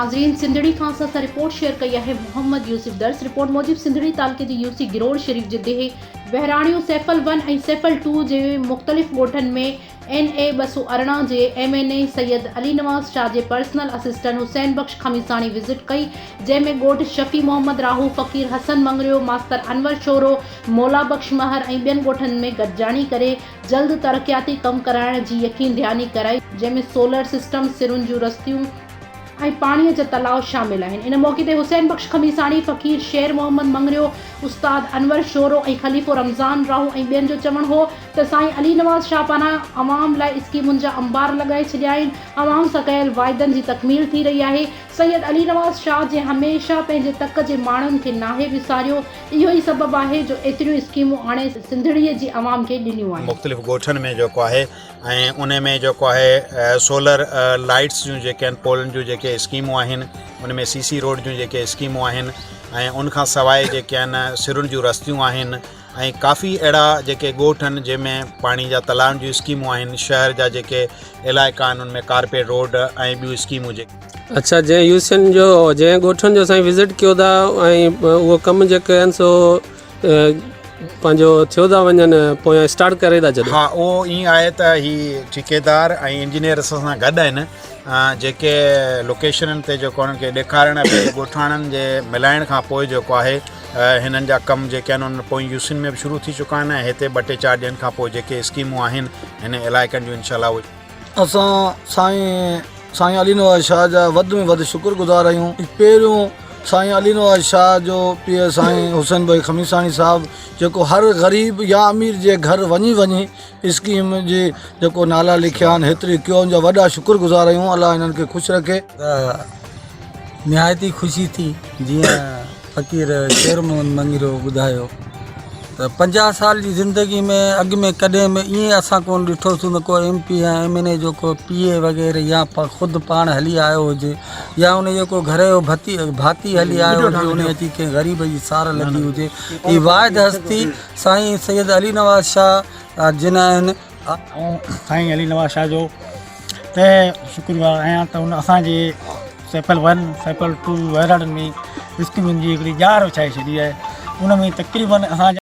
ناظرين سنڌڙي کان اسان سان رپورٽ شيئر ڪئي آهي محمد يوسف درس رپورٽ موجب سنڌڙي تعلقي جي يوسي گروڙ شريف جي ديهه وهراڻيون سيفل ون ۽ سيفل ٽو جي مختلف ڳوٺن ۾ اين اي 218 جي M N A Syed Ali Nawaz Shah جي personal assistant Hussain Bakhsh Khamisani visit ڪئي جنهن ۾ ڳوٺ شفيع محمد راهو، فقير حسن مڱريو، ماستر انور شورو، مولا بخش مهر ۽ ٻين ڳوٺن ۾ گڏجاڻي ڪري جلد ترقياتي ڪم ڪرائڻ جي يقين ڌياني ڪرائي جنهن ۾ سولر سسٽم، سرن جون رستيون ۽ پاڻي جا تلاء شامل آهن. ان موقعي تي حسين بخش خميساڻي، فقير شير محمد مڱريو، استاد انور شورو ۽ خليفو رمضان راهو ۽ ٻين جو چوڻ هو ته سائين علي نواز شاهه پاران عوام لاء اسڪيمن جا انبار لڳائي ڇڏيا آهن، عوام سان ڪيل واعدن جي تڪميل ٿي رهي آهي، سيد علي نواز شاهه جنهن هميشه پنهنجي تڪ جي ماڻهن کي ناهي وساريو، اهو ئي سبب آهي جو ايتريون اسڪيمون آڻي سنڌڙيء جي عوام کي ڏنيون آهن. مختلف ڳوٺن ۾ جيڪو آهي ۽ ان ۾ جيڪو آهي سولر لائيٽس جون جيڪي آهن پولن جون جيڪي اسڪيمون آهن ان ۾ سي سي روڊ جون جيڪي اسڪيمون آهن ۽ ان کان سواء جيڪي آهن سرن جون رستيون آهن ۽ ڪافي اهڙا جيڪي ڳوٺ آهن جنهن ۾ پاڻي جا تلائن جون اسڪيمون آهن شهر جا جيڪي علائقا آهن ان ۾ ڪارپيٽ روڊ ۽ ٻيون اسڪيمون جيڪي. اڇا جنهن يوسين جو جنهن ڳوٺن جو سائين وزٽ ڪيو ٿا ۽ اهو ڪم جيڪي آهن سو پنهنجو ٿيو ٿا وڃن پويان اسٽارٽ ڪري ٿا ڇڏيو. ها اهو ائين آهي ته هي ٺيڪيدار ۽ انجنيئر اسان سان گڏ آهن جيڪي لوڪيشنن تي جيڪو انهن کي ڏيکارڻ ڳوٺاڻن جي ملائڻ کان پوء جيڪو آهي هنن جا ڪم جيڪي آهن انهن پوئين يوسين ۾ به شروع ٿي چڪا آهن ۽ هتي ٻه ٽي چار ڏينهن کان پوء جيڪي اسڪيمون آهن هن علائقن جون انشاء الله اهي. اسان سائين سائين علي نواز شاهه جا وڌ ۾ وڌ شڪر گذار آهيون پهريون سائين علي نواز شاهه جو پيء سائين حسين ڀائي خميساڻي صاحب جيڪو هر غريب يا امير جي گهر وڃي وڃي اسڪيم جي جيڪو نالا لکيا آهن هيتري ڪيو ان جا وڏا شڪر گذار آهيون الله هنن کي خوش رکي. ته نهايت ئي خوشي ٿي جيئن فقير شير محمد مڱريو ٻڌايو ته 50 سال جي زندگي ۾ اڳ ۾ ڪڏهن به ائين اسان ڪونه ڏٺوسون ته ڪو ايم پي يا ايم اين اي جو ڪو پي اي وغيره يا خود پاڻ هلي آيو هجي يا ان جو ڪو گهر جو ڀتي ڀاتي هلي آيو هجي ان اچي ڪنهن غريب جي سار لڌي هجي هي واحد هستي سائين سيد علي نواز شاهه جن آهن. آئون سائين علي نواز شاهه جو تهه شڪر گذار آهيان ته هن اسان جي سيپل ون سيپل ٽو ويراڙن ۾ اسڪيمن جي هڪڙي ڄار وڇائي ڇڏي آهي ان ۾ تقريبن اسان جا.